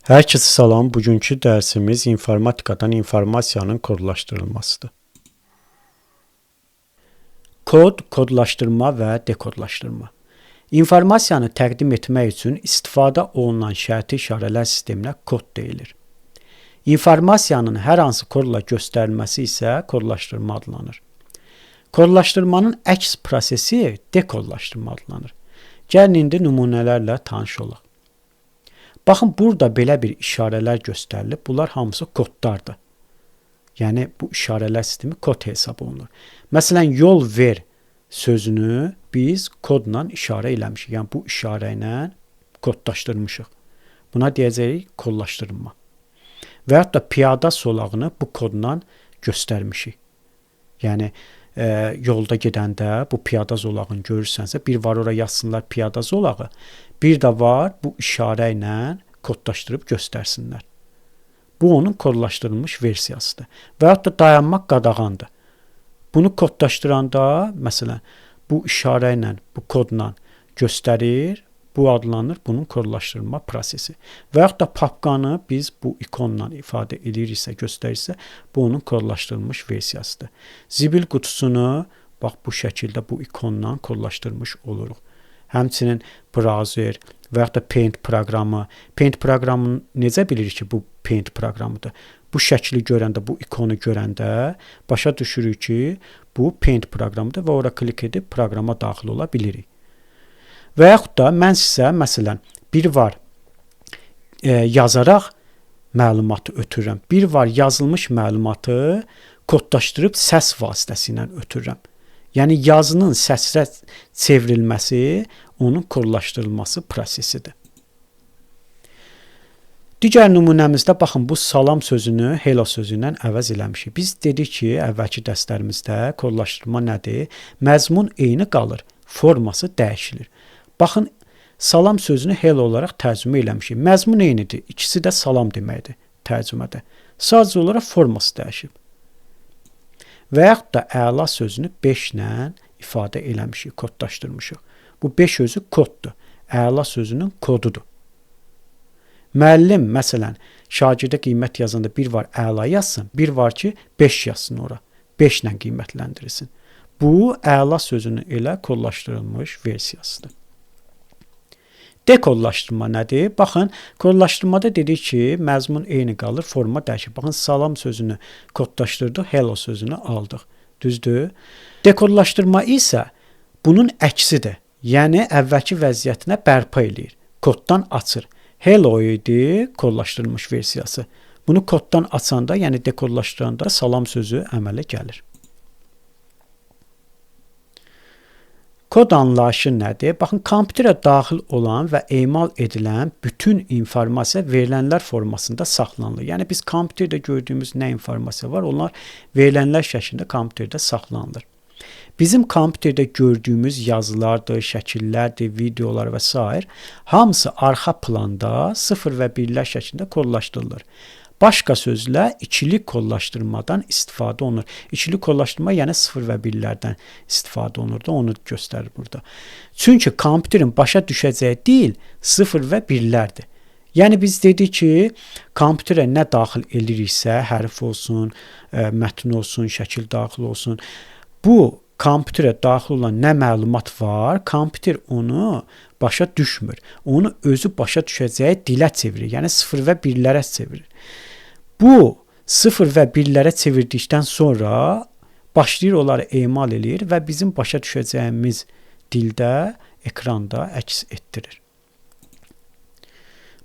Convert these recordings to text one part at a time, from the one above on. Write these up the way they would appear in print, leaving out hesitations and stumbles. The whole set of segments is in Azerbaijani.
Hər kəsə salam. Bugünkü dərsimiz informatikadan informasiyanın kodlaşdırılmasıdır. Kod, kodlaşdırma və dekodlaşdırma. İnformasiyanı təqdim etmək üçün istifadə olunan şərti işarələr sisteminə kod deyilir. İnformasiyanın hər hansı kodla göstərilməsi isə kodlaşdırma adlanır. Kodlaşdırmanın əks prosesi dekodlaşdırma adlanır. Gəlin indi nümunələrlə tanış olaq. Baxın, burada belə bir işarələr göstərilib. Bunlar hamısı kodlardır. Yəni bu işarələr sistemi kod hesab olunur. Məsələn, yol ver sözünü biz kodla işarə eləmişik. Yəni bu işarə ilə kodlaşdırmışıq. Buna deyəcəyik kodlaşdırma. Və yaxud da piyada zolağını bu kodla göstərmişik. Yəni yolda gedəndə bu piyada zolağını görürsənsə, bir var ora yazsınlar piyada zolağı, bir də var bu işarə ilə kodlaşdırıb göstərsinlər. Bu onun kodlaşdırılmış versiyasıdır. Və yaxud da dayanmaq qadağandır. Bunu kodlaşdıranda, məsələn, bu işarə ilə, bu kodla göstərir, bu adlanır bunun kodlaşdırılma prosesi. Və yaxud da papkanı biz bu ikonla ifadə eləyiriksə, göstərirsə, bu onun kodlaşdırılmış versiyasıdır. Zibil qutusunu bax bu şəkildə bu ikonla kodlaşdırmış oluruq. Həmçinin browser və yaxud da Paint proqramı. Paint proqramını necə bilirik ki, bu Paint proqramıdır? Bu şəkli görəndə, bu ikonu görəndə başa düşürük ki, bu Paint proqramıdır və ora klik edib proqrama daxil ola bilirik. Və yaxud da mən sizə məsələn bir var yazaraq məlumatı ötürürəm. Bir var yazılmış məlumatı kodlaşdırıb səs vasitəsilə ötürürəm. Yəni yazının səslə çevrilməsi onun kodlaşdırılması prosesidir. Digər nümunəmizdə baxın bu salam sözünü hello sözü ilə əvəz eləmişik. Biz dedik ki, əvvəlki dərslərimizdə kodlaşdırma nədir? Məzmun eyni qalır, forması dəyişilir. Baxın, salam sözünü hello olaraq tərcümə eləmişik. Məzmun eynidir, ikisi də salam deməkdir tərcümədə. Sadəcə olaraq forması dəyişib. Və yaxud da əla sözünü 5 ilə ifadə eləmişik, kodlaşdırmışıq. Bu 5 özü koddur. Əla sözünün kodudur. Müəllim, məsələn, şagirdə qiymət yazanda bir var əla yazsın, bir var ki, 5 yazsın ora. 5 ilə qiymətləndirilsin. Bu, əla sözünün elə kodlaşdırılmış versiyasıdır. Dekodlaşdırma nədir? Baxın, kodlaşdırmada dedik ki, məzmun eyni qalır, forma dəyişir. Baxın, salam sözünü kodlaşdırdıq, hello sözünü aldıq. Düzdür? Dekodlaşdırma isə bunun əksidir. Yəni, əvvəlki vəziyyətinə bərpa eləyir. Koddan açır. Hello idi kodlaşdırılmış versiyası. Bunu koddan açanda, yəni dekodlaşdıranda salam sözü əmələ gəlir. Kod anlayışı nədir? Baxın, kompüterə daxil olan və emal edilən bütün informasiya verilənlər formasında saxlanılır. Yəni biz kompüterdə gördüyümüz nə informasiya var, onlar verilənlər şəklində kompüterdə saxlanılır. Bizim kompüterdə gördüyümüz yazılardır, şəkillərdir, videolar və s. hamısı arxa planda 0 və 1-lər şəklində kodlaşdırılır. Başqa sözlə ikili kodlaşdırmadan istifadə olunur. İkili kodlaşdırma yəni 0 və 1-lərdən istifadə olunur da, onu göstərir burada. Çünki kompüterin başa düşəcəyi dil 0 və 1-lərdir. Yəni biz dedik ki, kompüterə nə daxil eləyiriksə, hərf olsun, mətn olsun, şəkil daxil olsun, bu kompüterə daxil olan nə məlumat var, kompüter onu başa düşmür. Onu özü başa düşəcəyi dilə çevirir. Yəni 0 və 1-lərə çevirir. Bu 0 və 1-lərə çevirdikdən sonra başlayır onları emal eləyir və bizim başa düşəcəyimiz dildə, ekranda əks etdirir.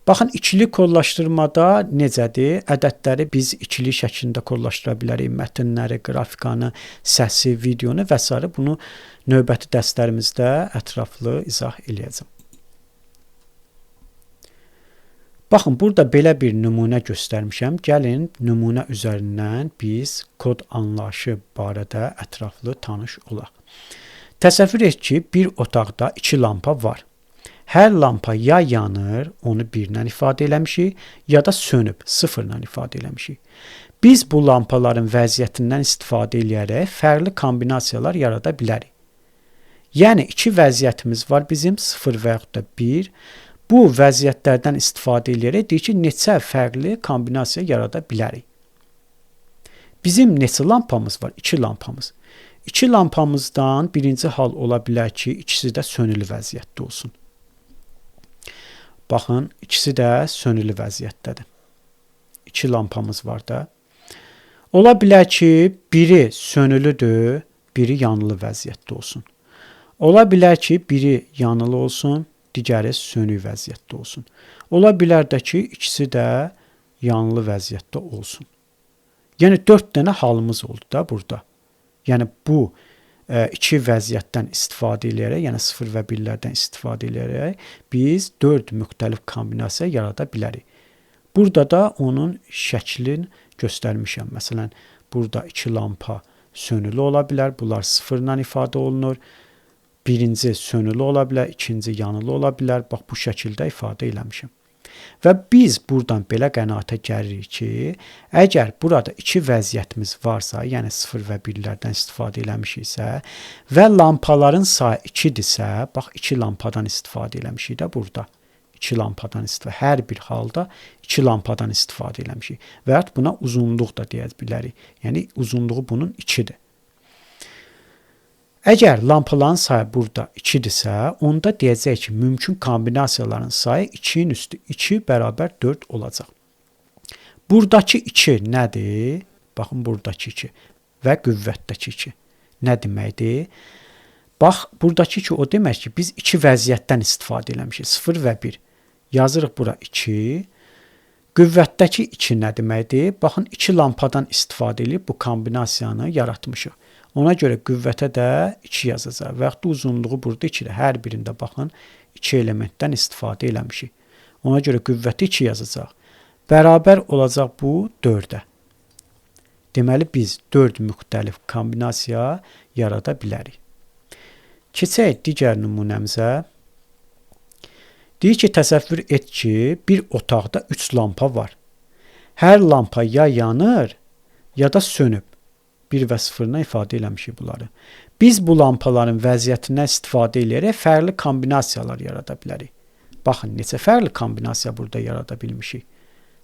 Baxın, ikili kodlaşdırmada necədir? Ədədləri biz ikili şəklində kodlaşdıra bilərik. Mətnləri, qrafikanı, səsi, videonu və s. Bunu növbəti dərslərimizdə ətraflı izah eləyəcəm. Baxın, burada belə bir nümunə göstərmişəm. Gəlin, nümunə üzərindən biz kod anlayışı barədə ətraflı tanış olaq. Təsəvvür et ki, bir otaqda 2 lampa var. Hər lampa ya yanır, onu 1-lə ifadə eləmişik, ya da sönüb, 0-la ifadə eləmişik. Biz bu lampaların vəziyyətindən istifadə eləyərək fərqli kombinasiyalar yarada bilərik. Yəni, iki vəziyyətimiz var bizim, 0 və yaxud da 1. Bu vəziyyətlərdən istifadə edərək deyir ki, neçə fərqli kombinasiya yarada bilərik. Bizim neçə lampamız var? 2 lampamız. 2 lampamızdan birinci hal ola bilər ki, ikisi də sönülü vəziyyətdə olsun. Baxın, ikisi də sönülü vəziyyətdədir. 2 lampamız var da. Ola bilər ki, biri sönülüdür, biri yanılı vəziyyətdə olsun. Ola bilər ki, biri yanılı olsun, digəri sönük vəziyyətdə olsun. Ola bilər də ki, ikisi də yanılı vəziyyətdə olsun. Yəni 4 dənə halımız oldu da burada. Yəni bu iki vəziyyətdən istifadə edərək, yəni 0 və 1-lərdən istifadə edərək biz 4 müxtəlif kombinasiya yarada bilərik. Burada da onun şəklini göstərmişəm. Məsələn, burada 2 lampa sönülü ola bilər. Bunlar 0-la ifadə olunur. Birinci sönülü ola bilər, ikinci yanılı ola bilər. Bax, bu şəkildə ifadə eləmişəm. Və biz buradan belə qənaətə gəlirik ki, əgər burada iki vəziyyətimiz varsa, yəni 0 və 1-lərdən istifadə eləmişiksə və lampaların sayı 2-dirsə, bax 2 lampadan istifadə eləmişik də burada. 2 lampadan istifadə, hər bir halda 2 lampadan istifadə eləmişik. Və ya buna uzunluq da deyə bilərik. Yəni uzunluğu bunun 2-dir. Əgər lampaların sayı burada 2-dirsə, onda deyəcək ki, mümkün kombinasiyaların sayı 2-nin üstü 2 bərabər 4 olacaq. Buradakı 2 nədir? Baxın, buradakı 2 və qüvvətdəki 2 nə deməkdir? Bax, buradakı 2 o demək ki, biz 2 vəziyyətdən istifadə eləmişik. 0 və 1. Yazırıq bura 2. Qüvvətdəki 2 nə deməkdir? Baxın, 2 lampadan istifadə edib bu kombinasiyanı yaratmışıq. Ona görə qüvvətə də 2 yazacaq. Və yaxud da uzunluğu burada 2-dir. Hər birində baxın 2 elementdən istifadə eləmişik. Ona görə qüvvəti 2 yazacaq. Bərabər olacaq bu 4-ə. Deməli, biz 4 müxtəlif kombinasiya yarada bilərik. Keçək digər nümunəmizə. Deyir ki, təsəvvür et ki, bir otaqda 3 lampa var. Hər lampa ya yanır, ya da sönüb. 1 və 0-la ifadə eləmişik bunları. Biz bu lampaların vəziyyətindən istifadə edərək fərqli kombinasiyalar yarada bilərik. Baxın, neçə fərqli kombinasiya burada yarada bilmişik.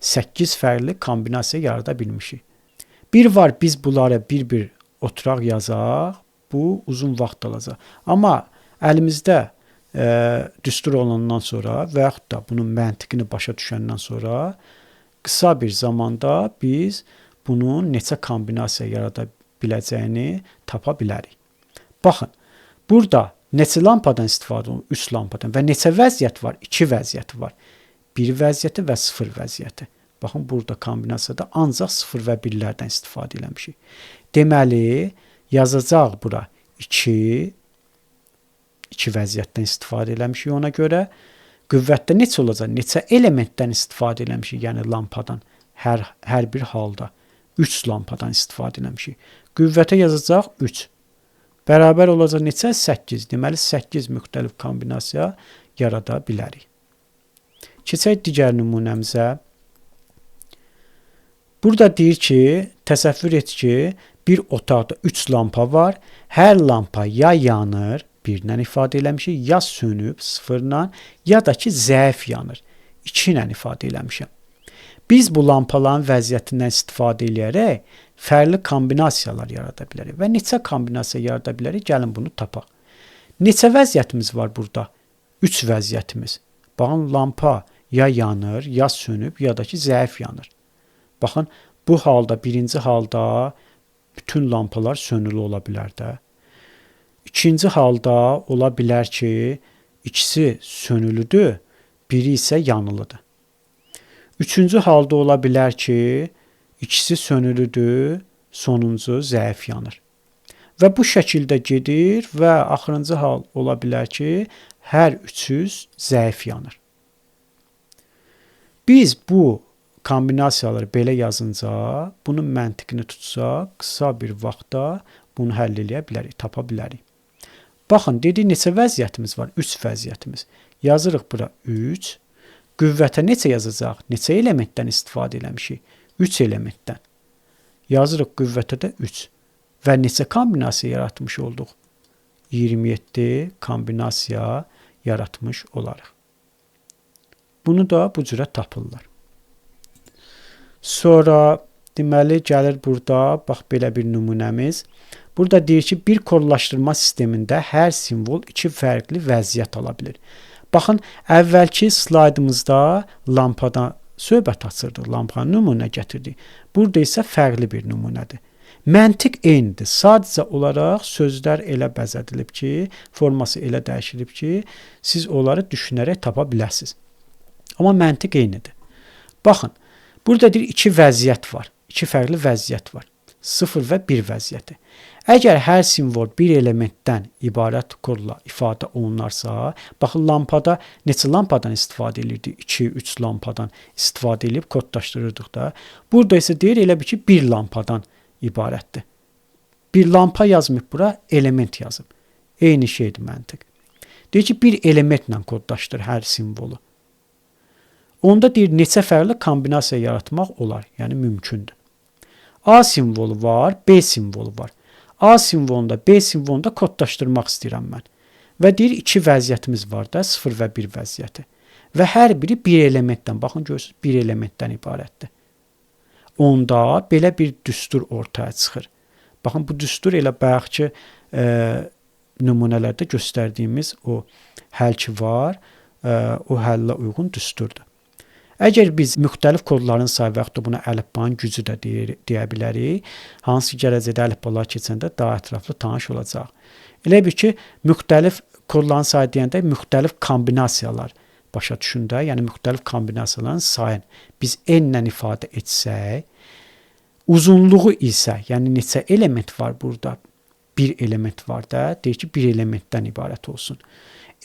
8 fərqli kombinasiya yarada bilmişik. Bir var, biz bunları bir-bir oturaq yazaq, bu uzun vaxt alacaq. Amma əlimizdə düstur olandan sonra və yaxud da bunun məntiqini başa düşəndən sonra qısa bir zamanda biz bunun neçə kombinasiya yarada biləcəyini tapa bilərik. Baxın, burada neçə lampadan istifadə olunur? 3 lampadan. Və neçə vəziyyət var? 2 vəziyyəti var. 1 vəziyyəti və 0 vəziyyəti. Baxın, burada kombinasiyada ancaq 0 və 1-lərdən istifadə eləmişik. Deməli, yazacaq bura 2 vəziyyətdən istifadə eləmişik ona görə. Qüvvətdə neçə olacaq? Neçə elementdən istifadə eləmişik, yəni lampadan hər bir halda. 3 lampadan istifadə eləmişik. Qüvvətə yazacaq 3. Bərabər olacaq neçə? 8. Deməli, 8 müxtəlif kombinasiya yarada bilərik. Keçək digər nümunəmizə. Burada deyir ki, təsəvvür et ki, bir otaqda 3 lampa var. Hər lampa ya yanır, 1-lə ifadə eləmişik, ya sönüb, 0-la, ya da ki, zəif yanır, 2-lə ifadə eləmişəm. Biz bu lampaların vəziyyətindən istifadə edərək fərqli kombinasiyalar yarada bilərik. Və neçə kombinasiya yarada bilərik? Gəlin bunu tapaq. Neçə vəziyyətimiz var burada? 3 vəziyyətimiz. Baxın, lampa ya yanır, ya sönüb, ya da ki, zəif yanır. Baxın, bu halda, birinci halda bütün lampalar sönülü ola bilər də. İkinci halda ola bilər ki, ikisi sönülüdür, biri isə yanılıdır. Üçüncü halda ola bilər ki, ikisi sönülüdür, sonuncu zəif yanır. Və bu şəkildə gedir və axırıncı hal ola bilər ki, hər üçü zəif yanır. Biz bu kombinasiyaları belə yazınca, bunun məntiqini tutsaq, qısa bir vaxtda bunu həll eləyə bilərik, tapa bilərik. Baxın, dedik neçə vəziyyətimiz var? 3 vəziyyətimiz. Yazırıq bura 3. Qüvvətə neçə yazacaq? Neçə elementdən istifadə eləmişik? 3 elementdən. Yazırıq qüvvətə də 3. Və neçə kombinasiya yaratmış olduq? 27 kombinasiya yaratmış olarıq. Bunu da bu cürə tapırlar. Sonra deməli gəlir burada bax belə bir nümunəmiz. Burada deyir ki, bir kodlaşdırma sistemində hər simvol iki fərqli vəziyyət ala bilir. Baxın, əvvəlki slaydımızda lampadan söhbət açırdıq, lampanı nümunə gətirdik. Burada isə fərqli bir nümunədir. Məntiq eynidir. Sadəcə olaraq sözlər elə bəzədilib ki, forması elə dəyişilib ki, siz onları düşünərək tapa biləsiniz. Amma məntiq eynidir. Baxın, burada deyir iki vəziyyət var. İki fərqli vəziyyət var. 0 və 1 vəziyyəti. Əgər hər simvol bir elementdən ibarət kodla ifadə olunarsa, baxın lampada neçə lampadan istifadə edirdik? 2, 3 lampadan istifadə edib kodlaşdırırdıq da. Burada isə deyir elə bil ki, bir lampadan ibarətdir. Bir lampa yazmayıb bura, element yazıb. Eyni şeydir məntiq. Deyir ki, bir elementlə kodlaşdır hər simvolu. Onda deyir neçə fərqli kombinasiya yaratmaq olar, yəni mümkündür. A simvolu var, B simvolu var. A simvolunda, B simvolunda kodlaşdırmaq istəyirəm mən. Və deyir iki vəziyyətimiz var da, 0 və 1 vəziyyəti. Və hər biri bir elementdən, baxın görürsünüz, bir elementdən ibarətdir. Onda belə bir düstur ortaya çıxır. Baxın bu düstur elə bayaqki nümunələrdə göstərdiyimiz o həll ki var, o həllə uyğun düsturdur. Əgər biz müxtəlif kodların sayı və yaxud da buna əlifbanın gücü də deyə bilərik, hansı ki gələcəkdə əlifbalar keçəndə daha ətraflı tanış olacaq. Elə bil ki, müxtəlif kodların sayı deyəndə müxtəlif kombinasiyalar başa düşün də, yəni müxtəlif kombinasiyaların sayını biz n ilə ifadə etsək, uzunluğu isə, yəni neçə element var burada? Bir element var da, deyir ki, bir elementdən ibarət olsun.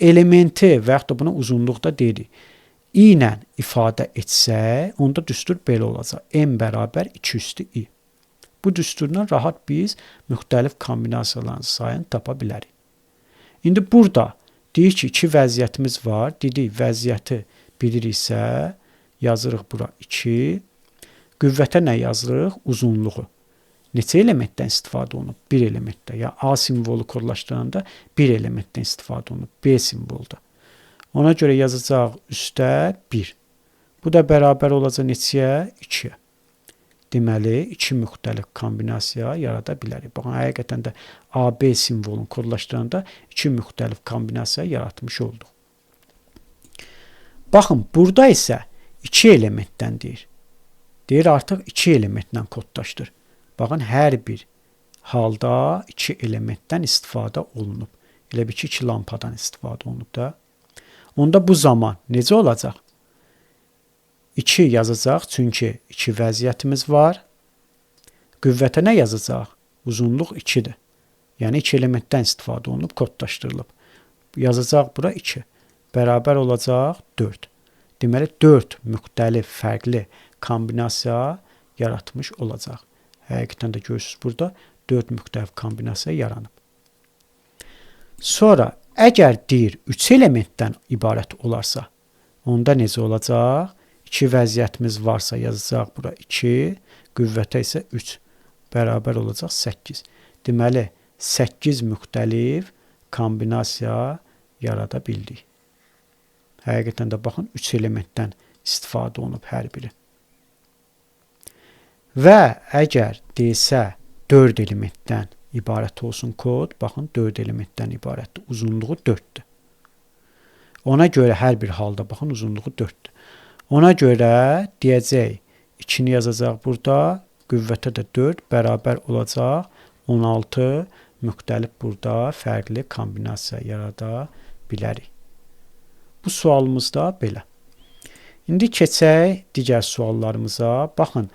Elementi və yaxud da buna uzunluq da deyirik. I ilə ifadə etsək, onda düstur belə olacaq. M bərabər 2 üstü I. Bu düsturla rahat biz müxtəlif kombinasiyaların sayını tapa bilərik. İndi burada deyir ki, iki vəziyyətimiz var. Dedik, vəziyyəti biliriksə, yazırıq bura 2. Qüvvətə nə yazırıq? Uzunluğu. Neçə elementdən istifadə olunub? Bir elementdə. Yəni A simvolu kodlaşdıranda bir elementdən istifadə olunub. B simvolda. Ona görə yazacaq üstə 1. Bu da bərabər olacaq neçəyə? 2-yə. Deməli, iki müxtəlif kombinasiya yarada bilərik. Baxın, həqiqətən də AB simvolunu kodlaşdıranda iki müxtəlif kombinasiya yaratmış olduq. Baxın, burada isə iki elementdən deyir. Deyir, artıq iki elementlə kodlaşdır. Baxın, hər bir halda iki elementdən istifadə olunub. Elə bil ki, iki lampadan istifadə olunub da. Onda bu zaman necə olacaq? 2 yazacaq, çünki 2 vəziyyətimiz var. Qüvvətə nə yazacaq? Uzunluq 2-dir. Yəni 2 elementdən istifadə olunub, kodlaşdırılıb. Yazacaq bura 2. Bərabər olacaq 4. Deməli, 4 müxtəlif, fərqli kombinasiya yaratmış olacaq. Həqiqətən də görürsünüz, burada 4 müxtəlif kombinasiya yaranıb. Sonra, əgər deyir 3 elementdən ibarət olarsa, onda necə olacaq? 2 vəziyyətimiz varsa yazacaq bura 2, qüvvətə isə 3, bərabər olacaq 8. Deməli, 8 müxtəlif kombinasiya yarada bildik. Həqiqətən də baxın, 3 elementdən istifadə olunub hər biri. Və əgər desə 4 elementdən ibarət olsun kod, baxın 4 elementdən ibarətdir. Uzunluğu 4-dür. Ona görə hər bir halda baxın uzunluğu 4-dür. Ona görə deyəcək 2-ni yazacaq burada, qüvvətə də 4 bərabər olacaq 16 müxtəlif burada fərqli kombinasiya yarada bilərik. Bu sualımız da belə. İndi keçək digər suallarımıza. Baxın,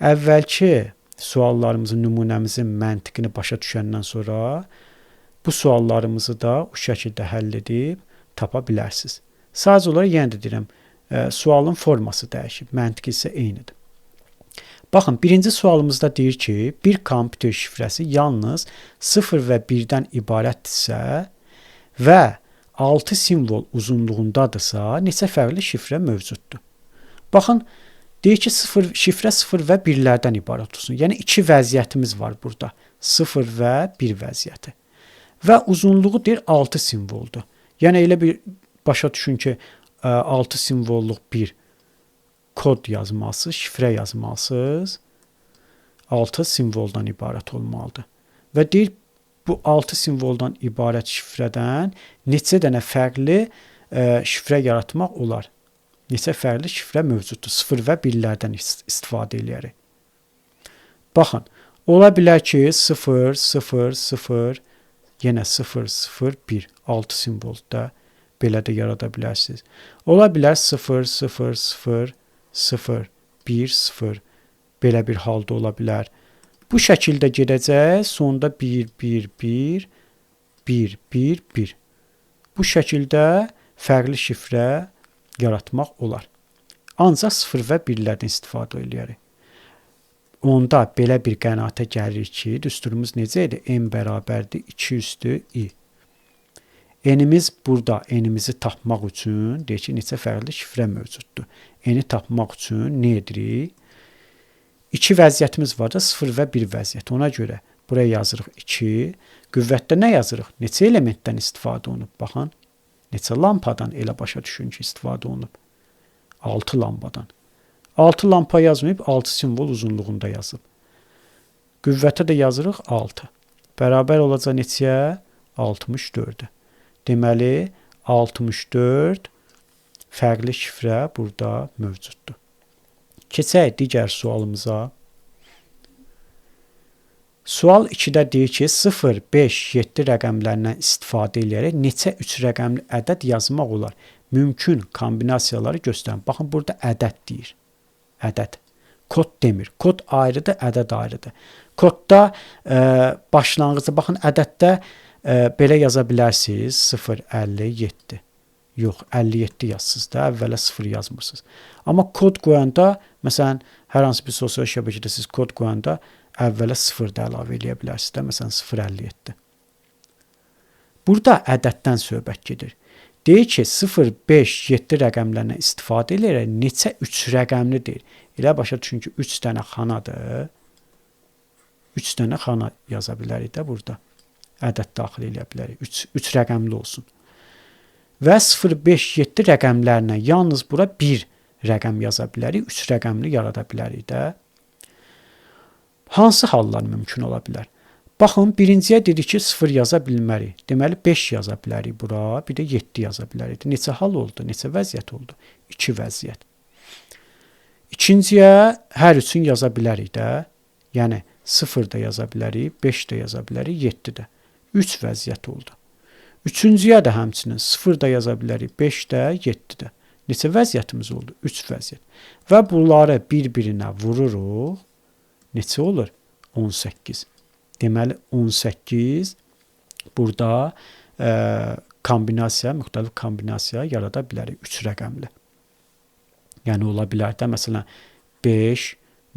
əvvəlki suallarımızın, nümunəmizin məntiqini başa düşəndən sonra bu suallarımızı da o şəkildə həll edib tapa bilərsiniz. Sadəcə olaraq yenə də deyirəm, sualın forması dəyişib, məntiqi isə eynidir. Baxın, birinci sualımızda deyir ki, bir kompüter şifrəsi yalnız 0 və 1-dən ibarətdirsə və 6 simvol uzunluğundadırsa, neçə fərqli şifrə mövcuddur? Baxın, deyir ki, şifrə 0 və 1-lərdən ibarət olsun. Yəni, iki vəziyyətimiz var burada. 0 və 1 vəziyyəti. Və uzunluğu deyir 6 simvoldur. Yəni, elə bir başa düşün ki, 6 simvolluq bir kod yazmalısınız, şifrə yazmalısınız. 6 simvoldan ibarət olmalıdır. Və deyir, bu 6 simvoldan ibarət şifrədən neçə dənə fərqli şifrə yaratmaq olar? Neçə fərqli şifrə mövcuddur? 0 və 1-lərdən istifadə eləyərək. Baxın, ola bilər ki, 0, 0, 0, yenə 0, 0, 1, 6 simvolda belə də yarada bilərsiniz. Ola bilər 0, 0, 0, 0, 1, 0, belə bir halda ola bilər. Bu şəkildə gedəcək, sonda 1, 1, 1, 1, 1, 1. Bu şəkildə fərqli şifrə yaratmaq olar. Ancaq 0 və 1-lərdən istifadə eləyərək. Onda belə bir qənaətə gəlir ki, düsturumuz necə idi? N bərabərdir 2 üstü i. N-imiz burada, N-imizi tapmaq üçün, deyək ki, neçə fərqli şifrə mövcuddur. N-i tapmaq üçün nə edirik? 2 vəziyyətimiz var da, 0 və 1 vəziyyəti. Ona görə buraya yazırıq 2. Qüvvətdə nə yazırıq? Neçə elementdən istifadə olunub? Baxın, neçə lampadan elə başa düşün ki, istifadə olunub? 6 lambadan. 6 lampa yazmayıb, 6 simvol uzunluğunda yazıb. Qüvvətə də yazırıq 6. Bərabər olacaq neçəyə? 64-ə. Deməli, 64 fərqli şifrə burada mövcuddur. Keçək digər sualımıza. Sual 2-də deyir ki, 0, 5, 7 rəqəmlərindən istifadə eləyərək neçə 3 rəqəmli ədəd yazmaq olar? Mümkün kombinasiyaları göstərin. Baxın, burada ədəd deyir. Ədəd. Kod demir. Kod ayrıdır, ədəd ayrıdır. Kodda başlanğıcda, baxın, ədəddə belə yaza bilərsiniz. 0, 57. Yox, 57 yazsınız da, əvvələ 0 yazmırsınız. Amma kod qoyanda, məsələn, hər hansı bir sosial şəbəkədə siz kod qoyanda əvvələ 0 da əlavə eləyə bilərsiniz də, məsələn, 0,57. Burada ədəddən söhbət gedir. Deyir ki, 0, 5, 7 rəqəmlərindən istifadə eləyərək neçə 3 rəqəmli deyir. Elə başa düşün ki, 3 dənə xanadır. 3 dənə xana yaza bilərik də burada. Ədəd daxil eləyə bilərik. 3 rəqəmli olsun. Və 0, 5, 7 rəqəmlərlə yalnız bura 1 rəqəm yaza bilərik, 3 rəqəmli yarada bilərik də. Hansı hallar mümkün ola bilər? Baxın, birinciyə dedik ki, 0 yaza bilmərik. Deməli, 5 yaza bilərik bura, bir də 7 yaza bilərik. Neçə hal oldu, neçə vəziyyət oldu? 2 vəziyyət. İkinciyə hər üçün yaza bilərik də. Yəni, 0 da yaza bilərik, 5 də yaza bilərik, 7 də. 3 vəziyyət oldu. Üçüncüyə də həmçinin 0 da yaza bilərik, 5 də, 7 də. Neçə vəziyyətimiz oldu? 3 vəziyyət. Və bunları bir-birinə vururuq. Neçə olur? 18. Deməli, 18 burada kombinasiya, müxtəlif kombinasiya yarada bilərik 3 rəqəmli. Yəni, ola bilər də, məsələn, 5,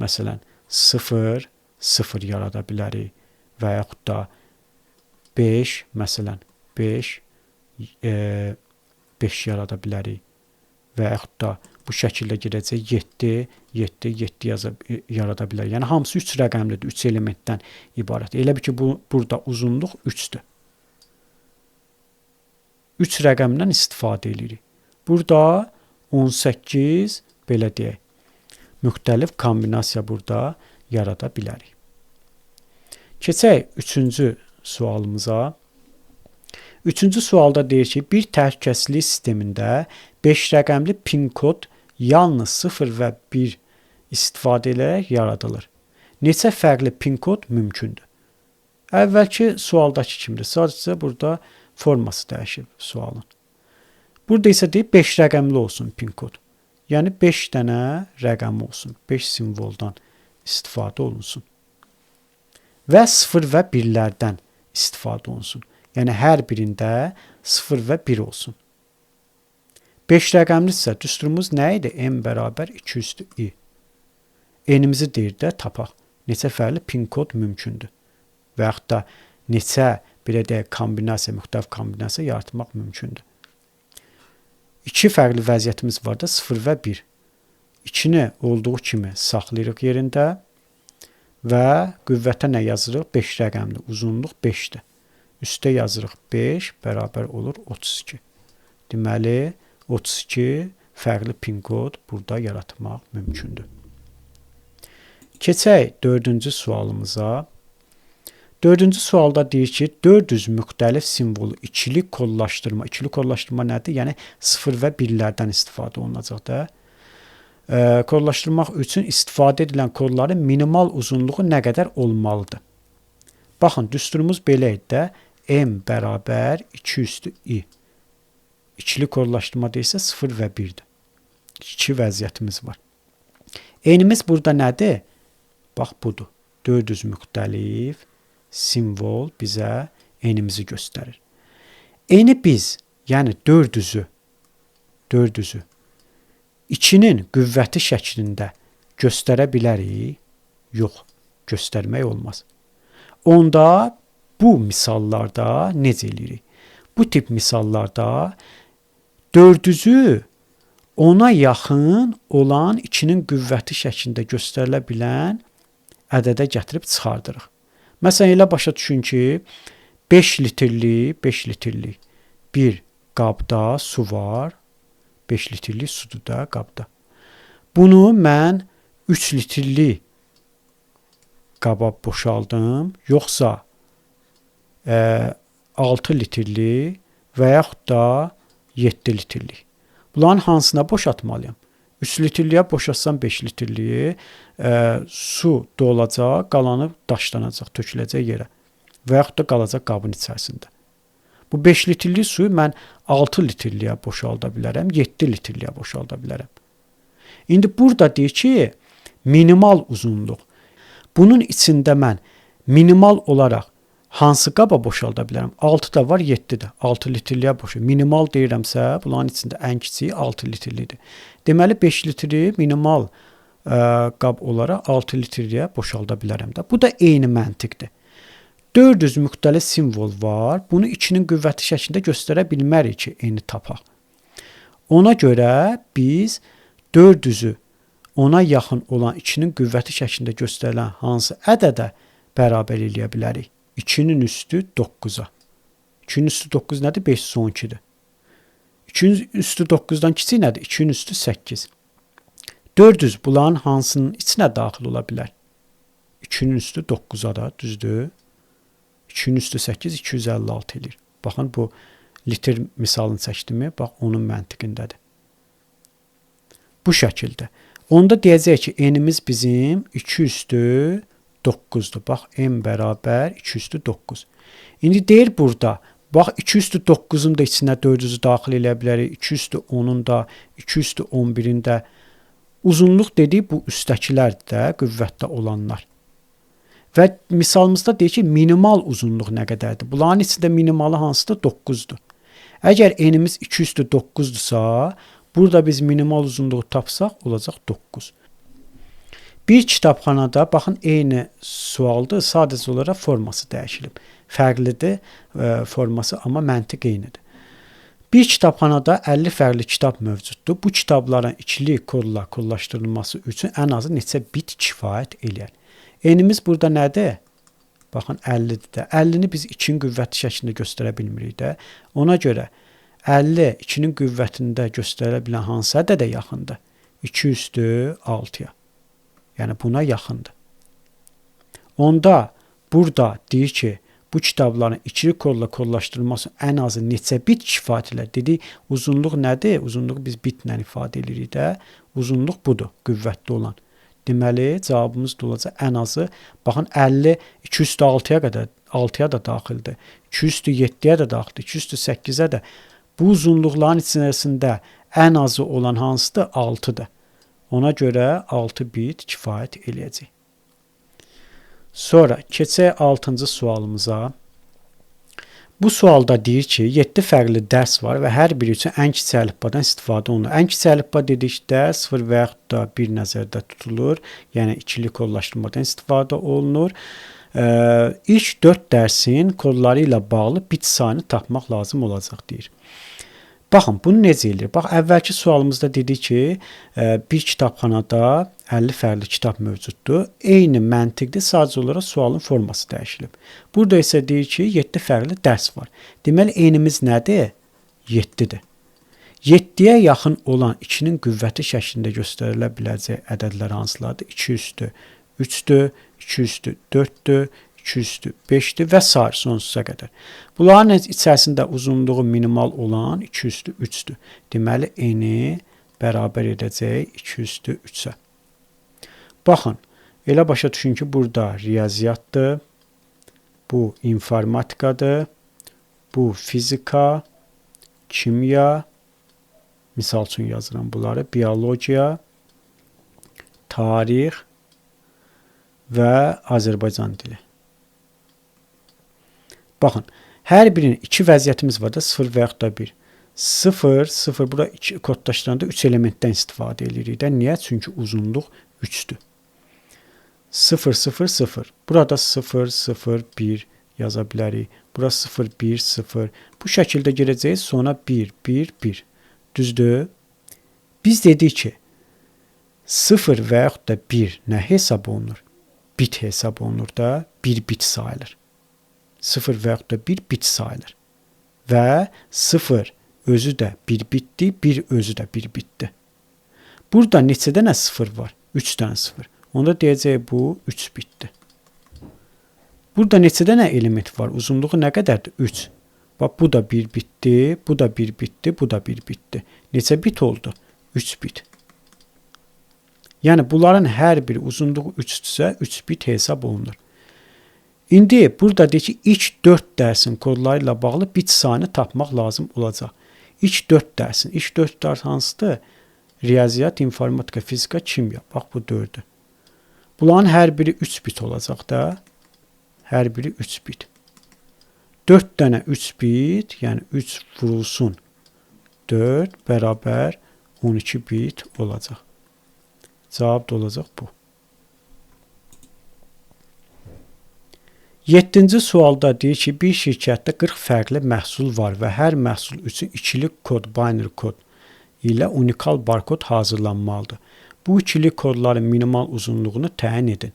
məsələn, 0, 0 yarada bilərik və yaxud da 5, məsələn, 5, 5 yarada bilərik və yaxud da bu şəkildə gedəcək 7, 7, 7 yarada bilər. Yəni, hamısı 3 rəqəmlidir, 3 elementdən ibarət. Elə bil ki, burada uzunluq 3-dür. 3 rəqəmdən istifadə edirik. Burada 18, belə deyək, müxtəlif kombinasiya burada yarada bilərik. Keçək 3-cü sualımıza. Üçüncü sualda deyir ki, bir təhlükəsizlik sistemində 5 rəqəmli pin kod yalnız 0 və 1 istifadə edərək yaradılır. Neçə fərqli pin kod mümkündür? Əvvəlki sualdakı kimdir? Sadəcə burada forması dəyişib sualın. Burada isə deyir 5 rəqəmli olsun pin kod. Yəni 5 dənə rəqəmi olsun. 5 simvoldan istifadə olunsun. Və 0 və 1-lərdən istifadə olunsun. Yəni hər birində 0 və 1 olsun. 5 rəqəmlidirsə düsturumuz nə idi? M bərabər 2 üstü i. N-imizi deyir də tapaq. Neçə fərqli pin kod mümkündür? Və yaxud da neçə, belə deyək, kombinasiya, müxtəlif kombinasiya yaratmaq mümkündür. 2 fərqli vəziyyətimiz var da, 0 və 1. 2-ni olduğu kimi saxlayırıq yerində və qüvvətə nə yazırıq? 5 rəqəmli, uzunluq 5-dir. Üstə yazırıq 5 bərabər olur 32. Deməli, 32 fərqli pin kod burada yaratmaq mümkündür. Keçək 4-cü sualımıza. 4-cü sualda deyir ki, 400 müxtəlif simvolu ikili kodlaşdırma. İkili kodlaşdırma nədir? Yəni 0 və 1-lərdən istifadə olunacaq da. Kodlaşdırmaq üçün istifadə edilən kodların minimal uzunluğu nə qədər olmalıdır? Baxın, düsturumuz belə idi də. M bərabər 2 üstü i. İkili kodlaşdırma deyilsə 0 və 1-dir. İki vəziyyətimiz var. Enimiz burada nədir? Bax, budur. 400 müxtəlif simvol bizə enimizi göstərir. Eni biz, yəni 400-ü 2-nin qüvvəti şəklində göstərə bilərik? Yox, göstərmək olmaz. Onda bu misallarda necə eləyirik? Bu tip misallarda 400-ü ona yaxın olan 2-nin qüvvəti şəklində göstərilə bilən ədədə gətirib çıxardırıq. Məsələn, elə başa düşün ki, 5 litrlik bir qabda su var. 5 litrlik sudur da qabda. Bunu mən 3 litrlik qaba boşaldım, yoxsa 6 litrlik və yaxud da 7 litrlik. Bunların hansına boşaltmalıyam? 3 litrliyə boşaltsam 5 litrliyi su dolacaq, qalanı daşlanacaq, töküləcək yerə və yaxud da qalacaq qabın içərisində. Bu 5 litrlik suyu mən 6 litrliyə boşalda bilərəm, 7 litrliyə boşalda bilərəm. İndi burada deyir ki, minimal uzunluq. Bunun içində mən minimal olaraq hansı qaba boşalda bilərəm? 6 da var, 7 də. 6 litrliyə boşalda. Minimal deyirəmsə, bunların içində ən kiçiyi 6 litrlidir. Deməli, 5 litri minimal qab olaraq 6 litrliyə boşalda bilərəm də. Bu da eyni məntiqdir. 400 müxtəlif simvol var. Bunu 2-nin qüvvəti şəklində göstərə bilmərik ki, eyni tapaq. Ona görə biz 400-ü ona yaxın olan 2-nin qüvvəti şəklində göstərilən hansı ədədə bərabər eləyə bilərik? 2-nin üstü 9-a. 2-nin üstü 9 nədir? 512-dir. 2-nin üstü 9-dan kiçik nədir? 2-nin üstü 8. 400 bunların hansının içinə daxil ola bilər? 2-nin üstü 9-a da, düzdür? 2-nin üstü 8, 256 eləyir. Baxın, bu litr misalını çəkdimi? Bax, onun məntiqindədir. Bu şəkildə. Onda deyəcək ki, enimiz bizim 2 üstü 9-dur. Bax, m bərabər 2 üstü 9. İndi deyir burada, bax, 2 üstü 9-un da içinə 400-ü daxil eləyə bilərik. 2 üstü 10-un da, 2 üstü 11-in də. Uzunluq dediyi bu üstəkilərdir də, qüvvətdə olanlar. Və misalımızda deyir ki, minimal uzunluq nə qədərdir? Bunların içində minimalı hansıdır? 9-dur. Əgər enimiz 2 üstü 9-dursa, burada biz minimal uzunluğu tapsaq, olacaq 9. Bir kitabxanada, baxın, eyni sualdır, sadəcə olaraq forması dəyişilib. Fərqlidir forması, amma məntiq eynidir. Bir kitabxanada 50 fərqli kitab mövcuddur. Bu kitabların ikili kodla kodlaşdırılması üçün ən azı neçə bit kifayət eləyər? Enimiz burada nədir? Baxın, 50-dir də. 50-ni biz 2-nin qüvvəti şəklində göstərə bilmirik də. Ona görə 50 2-nin qüvvətində göstərilə bilən hansı ədədə yaxındır? 2 üstü 6-ya. Yəni buna yaxındır. Onda burada deyir ki, bu kitabların ikili kodla kodlaşdırılması ən azı neçə bit kifayət elər? Dedik, uzunluq nədir? Uzunluğu biz bitlə ifadə edirik də. Uzunluq budur, qüvvətli olan. Deməli, cavabımız da olacaq ən azı. Baxın, 50 2 üstü 6-ya qədər, 6-ya da daxildir. 2 üstü 7-yə də daxildir. 2 üstü 8-ə də. Bu uzunluqların içərisində ən azı olan hansıdır? 6-dır. Ona görə 6 bit kifayət eləyəcək. Sonra keçək 6-cı sualımıza. Bu sualda deyir ki, 7 fərqli dərs var və hər biri üçün ən kiçik əlifbadan istifadə olunur. Ən kiçik əlifba dedikdə 0 və yaxud da 1 nəzərdə tutulur. Yəni ikili kodlaşdırmadan istifadə olunur. İlk 4 dərsin kodları ilə bağlı bit sayını tapmaq lazım olacaq deyir. Baxın, bunu necə eləyir? Bax, əvvəlki sualımızda dedik ki, bir kitabxanada 50 fərqli kitab mövcuddur. Eyni məntiqdir, sadəcə olaraq sualın forması dəyişilib. Burada isə deyir ki, 7 fərqli dərs var. Deməli, enimiz nədir? 7-dir. 7-yə yaxın olan 2-nin qüvvəti şəklində göstərilə biləcək ədədlər hansılardır? 2 üstü 3-dür, 2 üstü 4-dür, 2 üstü 5-dir və sair sonsuza qədər. Bunların içərisində uzunluğu minimal olan 2 üstü 3-dür. Deməli, n-i bərabər edəcək 2 üstü 3-ə. Baxın, elə başa düşün ki, burada riyaziyyatdır, bu informatikadır, bu fizika, kimya, misal üçün yazıram bunları, biologiya, tarix və Azərbaycan dili. Baxın, hər birinin iki vəziyyətimiz var da, 0 və yaxud da 1. 0, 0, bura 2 kodlaşdıranda 3 elementdən istifadə edirik də. Niyə? Çünki uzunluq 3-dür. 0, 0, 0. Burada 0, 0, 1 yaza bilərik. Bura 0, 1, 0. Bu şəkildə girəcəyik. Sonra 1, 1, 1. Düzdür? Biz dedik ki, 0 və yaxud da 1 nə hesab olunur? Bit hesab olunur da, 1 bit sayılır. 0 və yaxud da 1 bit sayılır. Və 0 özü də 1 bitdir, 1 özü də 1 bitdir. Burada neçə dənə 0 var? 3 dənə 0. Onda deyəcək bu 3 bitdir. Burada neçə dənə element var? Uzunluğu nə qədərdir? 3. Bax, bu da 1 bitdi, bu da 1 bitdi, bu da 1 bitdi. Neçə bit oldu? 3 bit. Yəni, bunların hər biri uzunluğu 3-dürsə, 3 bit hesab olunur. İndi burada deyir ki, ilk 4 dərsin kodları ilə bağlı bit sayını tapmaq lazım olacaq. İlk 4 dərsin. İlk 4 dərs hansıdır? Riyaziyyat, informatika, fizika, kimya. Bax, bu 4-dür. Bunların hər biri 3 bit olacaq da. Hər biri 3 bit. 4 dənə 3 bit, yəni 3 vurulsun 4 bərabər 12 bit olacaq. Cavab da olacaq bu. 7-ci sualda deyir ki, bir şirkətdə 40 fərqli məhsul var və hər məhsul üçün ikili kod, binary kod ilə unikal barkod hazırlanmalıdır. Bu ikili kodların minimal uzunluğunu təyin edin.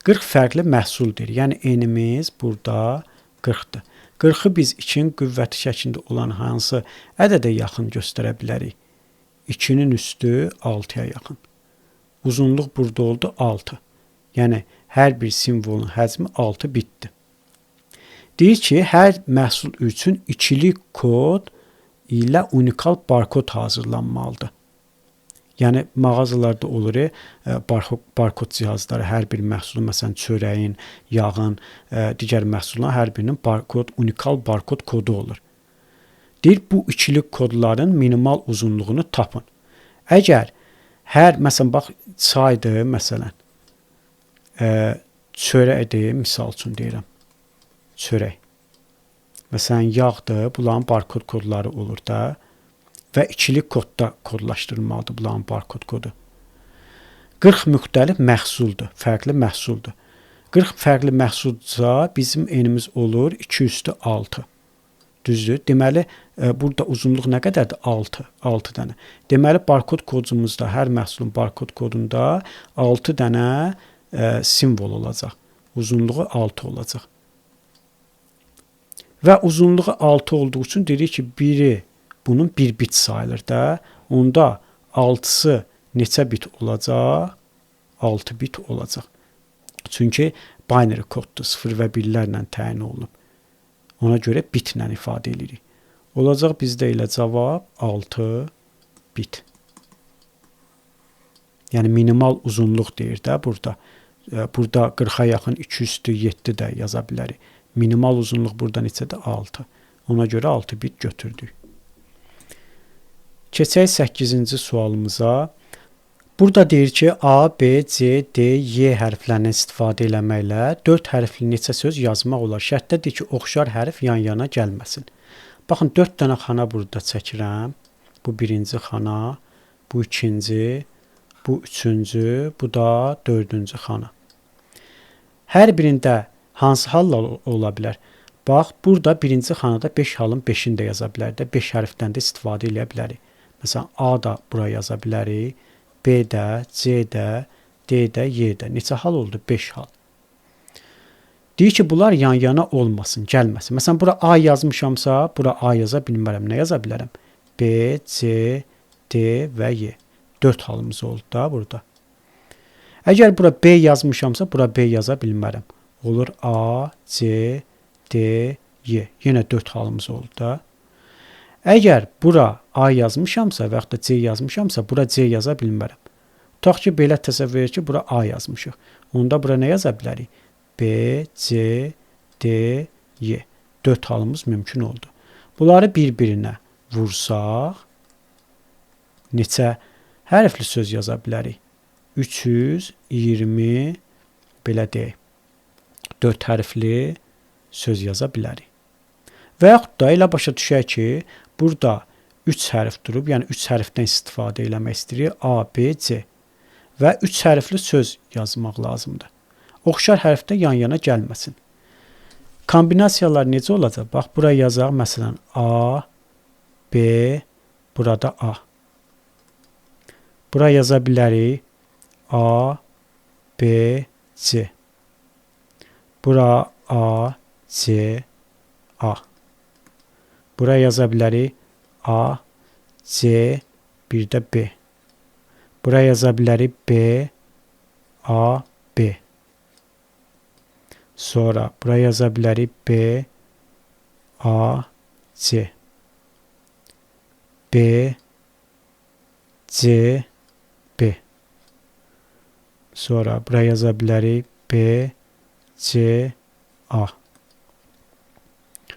40 fərqli məhsul deyir. Yəni, n-imiz burada 40-dır. 40-ı biz 2-nin qüvvəti şəklində olan hansı ədədə yaxın göstərə bilərik? 2-nin üstü 6-ya yaxın. Uzunluq burada oldu 6. Yəni, hər bir simvolun həcmi 6 bitdir. Deyir ki, hər məhsul üçün ikili kod ilə unikal barkod hazırlanmalıdır. Yəni, mağazalarda olur barkod cihazları, hər bir məhsulun, məsələn, çörəyin, yağın, digər məhsulların hər birinin barkod, unikal barkod kodu olur. Deyir, bu ikili kodların minimal uzunluğunu tapın. Əgər hər, məsələn, bax, çaydır, məsələn, çörəkdir, misal üçün deyirəm, çörək. Məsələn, yağdır, bunların barkod kodları olur da və ikili kodda kodlaşdırılmalıdır bunların barkod kodu. 40 müxtəlif məhsuldur, fərqli məhsuldur. 40 fərqli məhsuldursa, bizim enimiz olur 2 üstü 6. Düzdür? Deməli, burada uzunluq nə qədərdir? 6. 6 dənə. Deməli, barkod kodumuzda, hər məhsulun barkod kodunda 6 dənə simvol olacaq. Uzunluğu 6 olacaq. Və uzunluğu 6 olduğu üçün deyirik ki, biri bunun 1 bit sayılır da. Onda 6-sı neçə bit olacaq? 6 bit olacaq. Çünki binary koddur, 0 və 1-lərlə təyin olunub. Ona görə bitlə ifadə edirik. Olacaq bizdə elə cavab 6 bit. Yəni minimal uzunluq deyir də burada. Burada 40-a yaxın 2 üstü 7 də yaza bilərik. Minimal uzunluq burada neçədir? 6. Ona görə 6 bit götürdük. Keçək 8-ci sualımıza. Burada deyir ki, A, B, C, D, Y hərflərindən istifadə eləməklə 4 hərfli neçə söz yazmaq olar. Şərtdə deyir ki, oxşar hərf yan-yana gəlməsin. Baxın, 4 dənə xana burada çəkirəm. Bu birinci xana, bu ikinci, bu üçüncü, bu da dördüncü xana. Hər birində hansı hallar ola bilər? Bax, burada birinci xanada 5 halın 5-ini də yaza bilərik də, 5 hərfdən də istifadə eləyə bilərik. Məsələn, A da bura yaza bilərik, B də, C də, D də, Y də. Neçə hal oldu? 5 hal. Deyir ki, bunlar yan-yana olmasın, gəlməsin. Məsələn, bura A yazmışamsa, bura A yaza bilmərəm. Nə yaza bilərəm? B, C, D və Y. 4 halımız oldu da burada. Əgər bura B yazmışamsa, bura B yaza bilmərəm. Olur A, C, D, Y. Yenə 4 halımız oldu da. Əgər bura A yazmışamsa və yaxud da C yazmışamsa, bura C yaza bilmərəm. Tutaq ki, belə təsəvvür edək ki, bura A yazmışıq. Onda bura nə yaza bilərik? B, C, D, Y. 4 halımız mümkün oldu. Bunları bir-birinə vursaq, neçə hərfli söz yaza bilərik? 320, belə deyək, 4 hərfli söz yaza bilərik. Və yaxud da elə başa düşək ki, burada 3 hərf durub, yəni 3 hərfdən istifadə eləmək istəyirik. A, B, C və 3 hərfli söz yazmaq lazımdır. Oxşar hərf də yan-yana gəlməsin. Kombinasiyalar necə olacaq? Bax, bura yazaq, məsələn, A, B, burada A. Bura yaza bilərik A, B, C. Bura A, C, A. Bura yaza bilərik A, C, bir də B. Bura yaza bilərik B, A, B. Sonra bura yaza bilərik B, A, C. B, C, B. Sonra bura yaza bilərik B, C, A.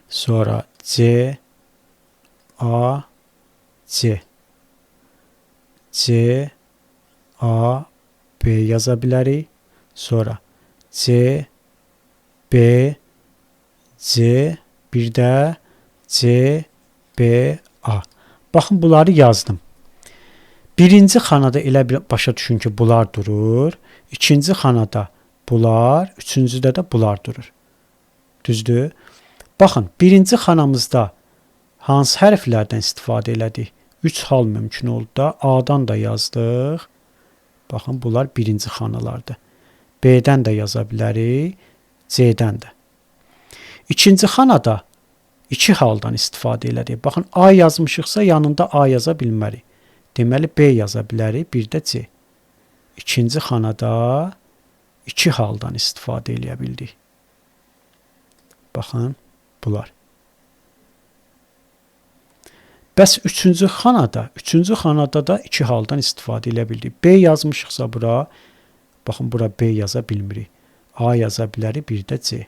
Sonra C, A, C. C, A, B yaza bilərik. Sonra C, B, C, bir də C, B, A. Baxın, bunları yazdım. Birinci xanada elə bir başa düşün ki, bunlar durur. İkinci xanada bunlar, üçüncüdə də bunlar durur. Düzdür? Baxın, birinci xanamızda hansı hərflərdən istifadə elədik? 3 hal mümkün oldu da. A-dan da yazdıq. Baxın, bunlar birinci xanalardır. B-dən də yaza bilərik, C-dən də. İkinci xanada 2 haldan istifadə elədik. Baxın, A yazmışıqsa yanında A yaza bilmərik. Deməli, B yaza bilərik, bir də C. İkinci xanada 2 haldan istifadə eləyə bildik. Baxın, bunlar. Bəs üçüncü xanada da 2 haldan istifadə eləyə bildik. B yazmışıqsa bura, baxın, bura B yaza bilmirik. A yaza bilərik, bir də C.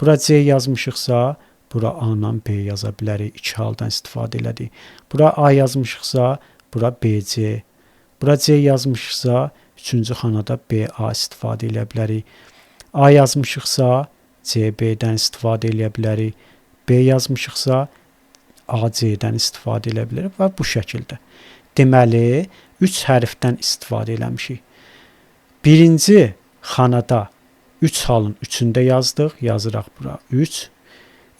Bura C yazmışıqsa, bura A ilə B yaza bilərik. 2 haldan istifadə elədik. Bura A yazmışıqsa, bura BC. Bura C yazmışıqsa, üçüncü xanada BA istifadə eləyə bilərik. A yazmışıqsa, CB-dən istifadə eləyə bilərik. B yazmışıqsa, AC-dən istifadə eləyə bilərik və bu şəkildə. Deməli, 3 hərfdən istifadə eləmişik. Birinci xanada 3 halın 3-ündə yazdıq. Yazırıq bura 3.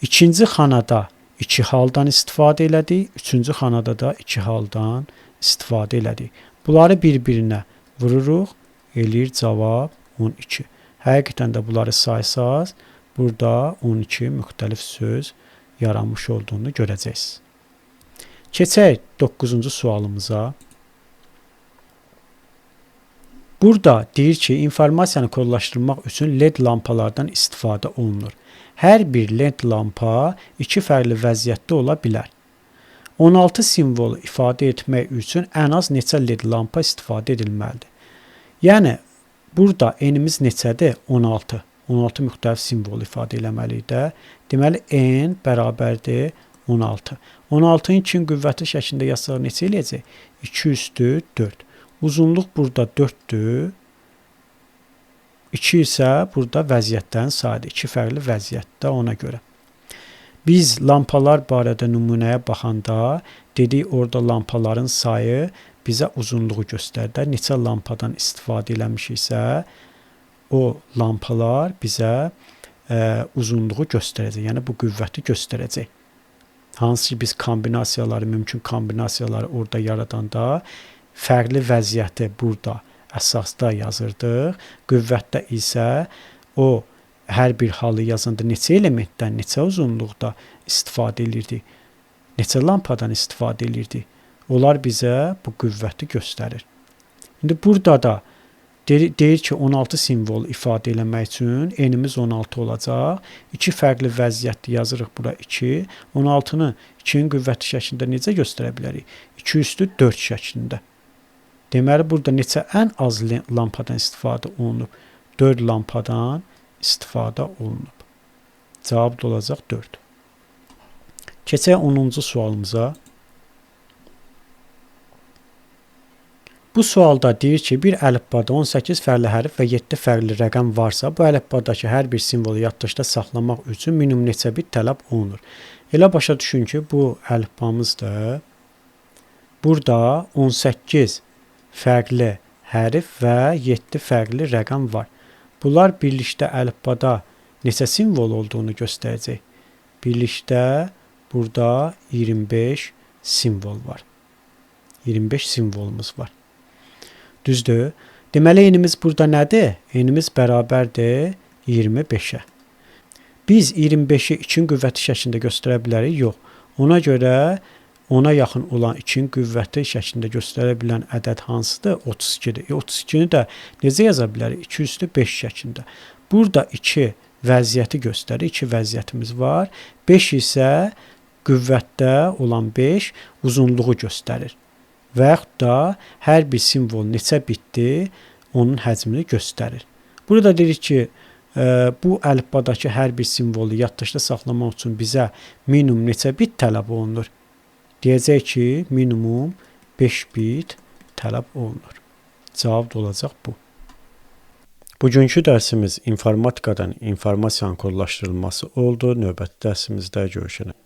İkinci xanada 2 haldan istifadə elədik. Üçüncü xanada da 2 haldan istifadə elədik. Bunları bir-birinə vururuq. Eləyir cavab 12. Həqiqətən də bunları saysaz, burada 12 müxtəlif söz yaranmış olduğunu görəcəksiniz. Keçək 9-cu sualımıza. Burada deyir ki, informasiyanı kodlaşdırmaq üçün LED lampalardan istifadə olunur. Hər bir LED lampa iki fərqli vəziyyətdə ola bilər. 16 simvolu ifadə etmək üçün ən az neçə LED lampa istifadə edilməlidir? Yəni, burada n-imiz neçədir? 16. 16 müxtəlif simvolu ifadə eləməliyik də. Deməli, n bərabərdir 16. 16-nın 2-nin qüvvəti şəklində yazsaq neçə eləyəcək? 2 üstü 4. Uzunluq burada 4-dür. 2 isə burada vəziyyətlərin sayıdır. 2 fərqli vəziyyətdə ona görə. Biz lampalar barədə nümunəyə baxanda dedik orada lampaların sayı bizə uzunluğu göstərir. Neçə lampadan istifadə eləmişiksə, o lampalar bizə uzunluğu göstərəcək. Yəni bu qüvvəti göstərəcək. Hansı ki biz kombinasiyaları, mümkün kombinasiyaları orada yaradanda fərqli vəziyyəti burada əsasda yazırdıq. Qüvvətdə isə o hər bir halı yazanda neçə elementdən, neçə uzunluqda istifadə edirdik. neçə lampadan istifadə eləyirdik? Onlar bizə bu qüvvəti göstərir. İndi burada da deyir ki, 16 simvol ifadə eləmək üçün enimiz 16 olacaq. 2 fərqli vəziyyətdə yazırıq bura 2. 16-nı 2-nin qüvvəti şəklində necə göstərə bilərik? 2 üstü 4 şəklində. Deməli, burada neçə ən az lampadan istifadə olunub? 4 lampadan istifadə olunub. Cavab da olacaq 4. Keçək 10-cu sualımıza. Bu sualda deyir ki, bir əlifbada 18 fərqli hərf və 7 fərqli rəqəm varsa, bu əlifbadakı hər bir simvolu yaddaşda saxlamaq üçün minimum neçə bit tələb olunur? Elə başa düşün ki, bu əlifbamızdır. Burada 18 fərqli hərf və 7 fərqli rəqəm var. Bunlar birlikdə əlifbada neçə simvol olduğunu göstərəcək. Birlikdə burada 25 simvol var. 25 simvolumuz var. Düzdür? Deməli, enimiz burada nədir? Enimiz bərabərdir 25-ə. Biz 25-i 2-nin qüvvəti şəklində göstərə bilərik? Yox. Ona görə ona yaxın olan 2-nin qüvvəti şəklində göstərə bilən ədəd hansıdır? 32-dir. 32-ni də necə yaza bilərik? 2 üstü 5 şəklində. Burada 2 vəziyyəti göstərir. 2 vəziyyətimiz var. 5 isə qüvvətdə olan 5 uzunluğu göstərir. Və yaxud da hər bir simvol neçə bitdir, onun həcmini göstərir. Burada deyirik ki, bu əlifbadakı hər bir simvolu yaddaşda saxlamaq üçün bizə minimum neçə bit tələb olunur? Deyəcək ki, minimum 5 bit tələb olunur. Cavab da olacaq bu. Bugünkü dərsimiz informatikadan informasiyanın kodlaşdırılması oldu. Növbəti dərsimizdə görüşənə.